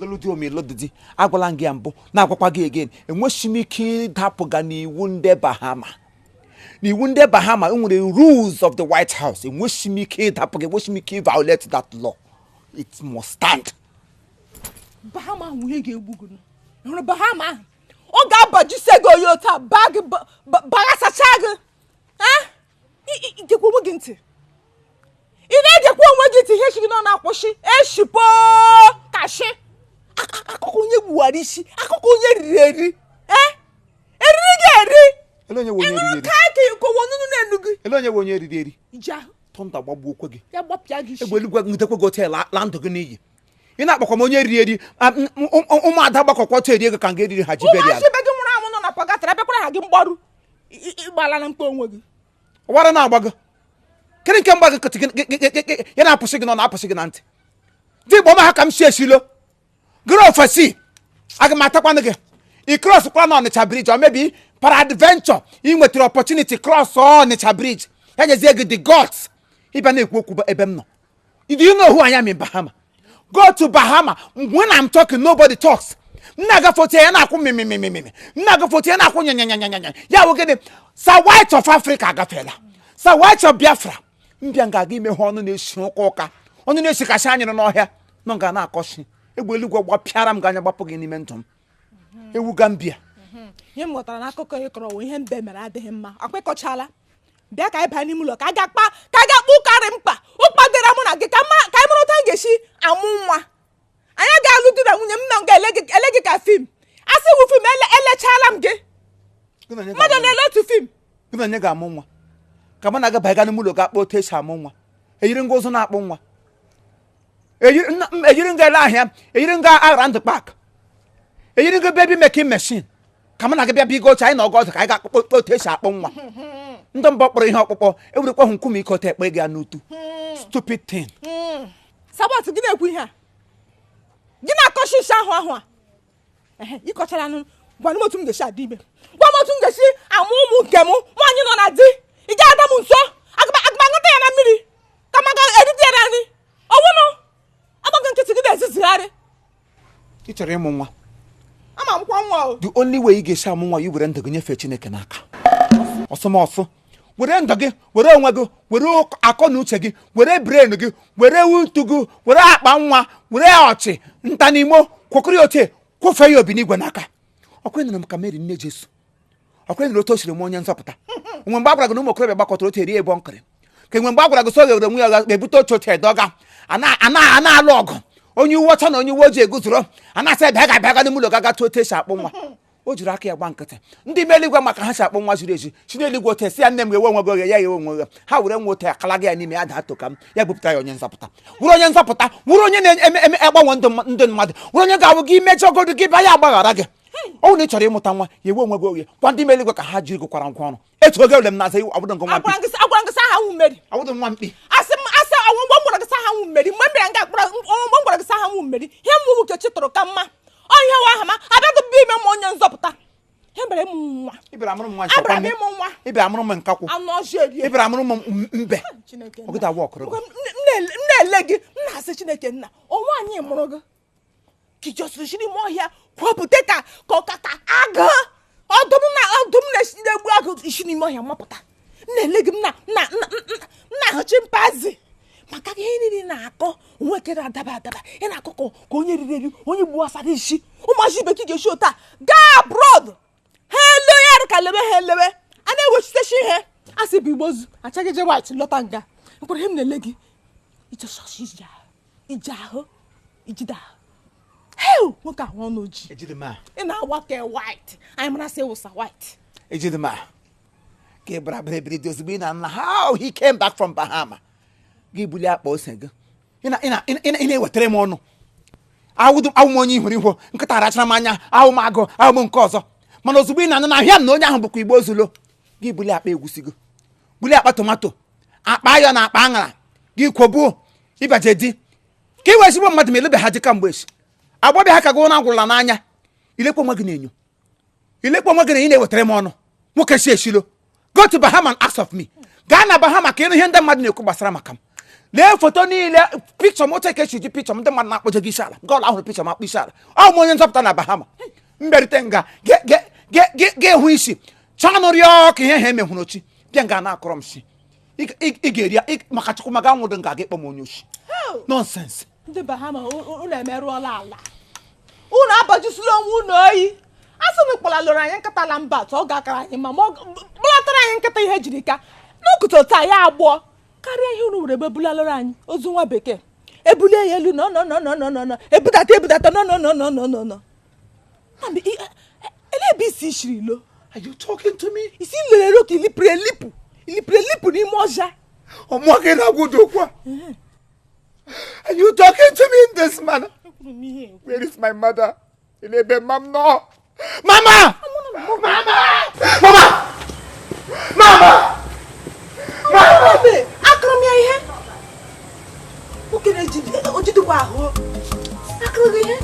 Lụlụ di ome lụdụ di, agwala m gị ya mbụ, na-agwakwa gị again, enweghị m ike ịdapụga n'iwu ndị Bahama. N'iwu ndị Bahama enwere rules of the White House. Enweghị m ike ịdapụ gị, enweghị m ike violate that law. It must stand. Bahama ahụ, ihe ga-egbu gị nụ. Ị hụrụ Bahama ahụ, ọ ga-abajise gị oyi otu a, baa gị, baghasacha gị. Eh? Igekwa onwe gị ntị, ị na-egekwa onwe gị ntị? Ihe shi gị nọ na-akwụsị eshipo kashi akụkọ onye gbuwara isi, akụkọ onye riri eri. Eh? Eriri gị eri. Ele onye nwe onye ịṅụrụ riri eri? Ka ka ikowo nunu na-enu gị. Ele onye nwe onye riri eri? Iji ahụ. Thunder gbagbuo okwe gị. Ya gbapịa gị isi. Egbe eluigwe nwutekwe gị otu la ndụ gị n'iyi. Ị na-akpọkwa m onye riri eri? Ụmụada gbakọkwa otu eri ego ka nga eriri ha ji beri ụmụazị ala. Ibe gị nwụrụ anwụ nọ na purgatory abịakwara ha gị mgbaru. Ịgbala na mkpa onwe gị. Ọwara na-agba gị. Kedu nke mgba gị kịtị ya na-apụsị gị nọ na-apụsị gị na ntị dị igbo ma ha ka m si esilo gịrị ofesi. Aga m atakwanụ gị. Ị cross kwa na Ọnịcha Bridge, or maybe peradventure ị nwetara opportunity cross Ọnịcha Bridge, ya nyezie gị the guts ịbịa na-ekwu okwu ebe m nọ. Do you know who I am in Bahama? Go to Bahama. When I'm talking, nobody talks. M na-agafe otu ya na-akwụ mimimimimi, m na-agafe otu ya na-akwụ nyanyanyanyanya. Ya wụ gịnị? Sir White of Africa agafeela, Sir White of Biafra. Mbịa nga aga imeghe ọnụ na-esi ụka ụka, ọnụ na-esikasị anyịrị n'ọhịa nọ nga na-akọshi. Egbe eluigwe gbapịara m gị anya, gbapụ gị n'ime ndụ m. Ewu Gambia. Ihe m ghọtara n'akụkọ ị kọrọ wụ ihe mbe mere adịghị mma. Akwa ịkọchala, bịa ka anyị baa n'ime ụlọ ka a ga-akpa, ka a ga-akpa ụkarị mkpa ụkpa dịra mụ na gị, ka anyị mara otu anyị ga-esi amụ nwa. Anyị ga-alụ di na nwunye. M na m ga-ele gị, ele gị ka film. Asị wụ film, elechala m gị. Mmadụ na-ele otu film. Gị na onye ga-amụ nwa? Ka mụ na gị banye n'ime ụlọ ga-akpa otu esi amụ nwa. Eyiri ngwa ụzụ na-akpụ nwa, eyiri nga ele ahịa, eyiri nga aghara ndụ kpak, eyiri nga baby making machine, ka mụ na gị bịa bigo oche anyị na ọgọ ọdụ ka anyị ga-akpọ otu esi akpụ nwa. Ndị mbọ kpọrọ ihe ọkpụkpọ ewerekwa hụ nkume ike otu ekpe gị ya n'utu. Stupid thing. Sabat, gị na-ekwu ihe a, gị na-akọchi isi ahụ ahụ a. Ehe, ịkọchara anụ. Gwa m otu m ga-esi adị ime, gwa m otu m ga-esi amụ ụmụ nke m. Nwaanyị nọ na di, ị ga-ada m nso. Agba aṅụta ya na mmiri ka ma ga-erite ya na nri ọwụnụ. Agbaghị nkịtị, gị na-ezizigharị. Ị chọrọ ịmụ nwa? Ama m kwa nwa o. The only way ị ga-esi amụ nwa, i were ndụ gị nyefee Chineke n'aka. Ọsọmọsụ were ndụ gị, were onwe gị, were akọ na uche gị, were brain gị, were utu gị, were akpa nwa, were ọchị ntanimo kwokọrọ oche, kwụfee ya obi n'igwe n'aka. Ọkwa nụrụ m ka Mary nne Jesu, ọkwa nụrụ otu o siri mụ onye nzọpụta. Nwe mgbe a gwara gị na ụmụ okorobịa gbakọtara otu eri ebo nkịrị ka enwe mgbe a gwara gị so ghere onwe ya ga-ebute otu otu edoga a na-alụ ọgụ, onye uwe ọcha na onye uwe ojii eguzoro, a na-asị ebe ga-abịa ga n'ime ụlọ ga gatụ otu esi akpụ nwa. O jiri aka ya gba nkịtị. Ndị ime eluigwe maka ha si akpụ nwa ziri ezi si n'eluigwe otu esi ya nne m ga-ewe onwe gị oghe ya, ewe onwe gị. Ha were nwa otu akala gị ya n'ime ya daa to ka m ya bupụta ya onye nzọpụta, wụrụ onye nzọpụta, wụrụ onye na-eme eme agbanwe ndụ ndị mmadụ, wụrụ onye ga-awụ gị imejọgodu gị bịa ya agbaghara gị. Ọ bụrụ na ị chọrọ ịmụta nwa ya, ewe onwe gị oghe, gwa ndị ime eluigwe ka ha jiri gụkwara ngwa ọrụ etu oge ole m na-aza iwu. Ọbụdụ nke nwa mkpi. Agwara gị sị aha nwụ Mary. Ọbụdụ nwa mkpi. Asị m asị ọnwụ mgbe m gwara gị sị aha nwụ Mary, mgbe m bịara nga akpọrọ ọnwụ, mgbe m gwara gị sị aha nwụ Mary, ihe m nwụ Nkechi tụrụ ka mma. Ọ ihe nwa aha ma abịaghị m ime m onye nzọpụta. Ihe mere m nwa. Ị bịara amụrụ m nwa. Abịara m nchekwa. Ịmụ nwa. Ị bịara amụrụ m nkakwụ. Anụ ọjọọ erie. Ị bịara amụrụ m mbe. Chineke nna. Ọgụda awa ọkụrụ gị. M na-ele gị, m na-asị Chineke nna, onwe anyị mụrụ gị ka ijosiri si n'ime ọhịa kwọpụta ka ọka ka agụ ọdụm na ọdụm na-esi na-egbu agụ isi n'ime ọhịa mapụta. M na-ele gị, m na na na m na-ahụ chimpanzee maka ihe niile ị na-akọ onwe kere adaba adaba. Ị na-akọ ka onye riri eri, onye gbuwasara isi. Ụmụazị ibe gị ga-esi otu a gaa abroad, ha ele ya arụ ka lebe ha elewe a na-ewechitechi ihe a sị bụ igbozu achaghị je white lọta nga mkpụrụ. Ihe m na-ele gị, ichọsọsọ ije ahụ, ije ahụ, ijide ahụ. Heu, nwoke ahụ ọnụ ji. Ejide m a. Ị na-agba ka white, anyị mara sị wụsa white. Ejide m a ka ị bara bịrịbịrị dị ozugbo ị na nna how he came back from Bahama, gị bulie akpa ose gị. Ị na-ewetara m ọnụ awụdụ awụ m onye ihuru ihu nkịta rachara m anya ahụ m agụ ahụ m nke ọzọ. Mana ozugbo ị na-anụ na ahịa m na onye ahụ bụkwa igbo ozulo, gị bulie akpa egwusi gị, bulie akpa tomato, akpa ayọ na akpa aṅara gị, kwobuo ịbaje di ka ị wee ezigbo mmadụ. Ma elebe ha dị kamgbe esi agbọbịa ha ka gị ụra gwụrụla n'anya. Ilekwa onwe gị na-enyo, ilekwa onwe gị na ị na-ewetara m ọnụ. Nwoke si esilo, go to Bahama and ask of me. Gaa na Bahama ka ịnụ ihe ndị mmadụ na-ekwu gbasara maka m. Lee foto niile, pikchọ m, otu ka esi ji pikchọ m, ndị mmadụ na-akpọje gị isi ala nke ọla ahụrụ pikchọ m akpọ isi ala. Ọ m onye nzọpụta na Bahama mbịarute nga ga-ehụ isi chanụ rịọ ka ihe ha emehụrụ ochi bịa nga na-akọrọ m si ị ga-eri ya maka Chukwu maka anwụdụ nga ga ịkpọ m onye oshi. Nonsense. Ndị Bahama, unu emerụọla ala, unu abajisila onwe unu oyi. A sị na kpọlalụrụ anyị nkịta la mba atọ, ọ ga-akara anyị ma ọ kpọlatara anyị nkịta ihe jiri ka n'ụkụtụ taa ya agbụọ karịa ihe unu were ebe bulalụrụ anyị ozu nwa bekee, ebulie ya elu, nọ nọ nọ nọ nọ nọ nọ, ebudata ebudata, nọ nọ nọ nọ nọ nọ nọ. Nnamdi, elee ebe isi shiri lo? Are you talking to me? Isi lere ka ilipụrụ elipụ, ilipụrụ elipụ n'ime ọja. Ọmụọ gị na-agwa ụdị okwu a? Are you talking to me in this manner? Where is my mother? Ebe mma m nọ? Mama! Mama! Mama! Mama! Mama! Akụrụ m ya ihe nwoke na-ejidekwa ahụ, akụrụ gị ihe.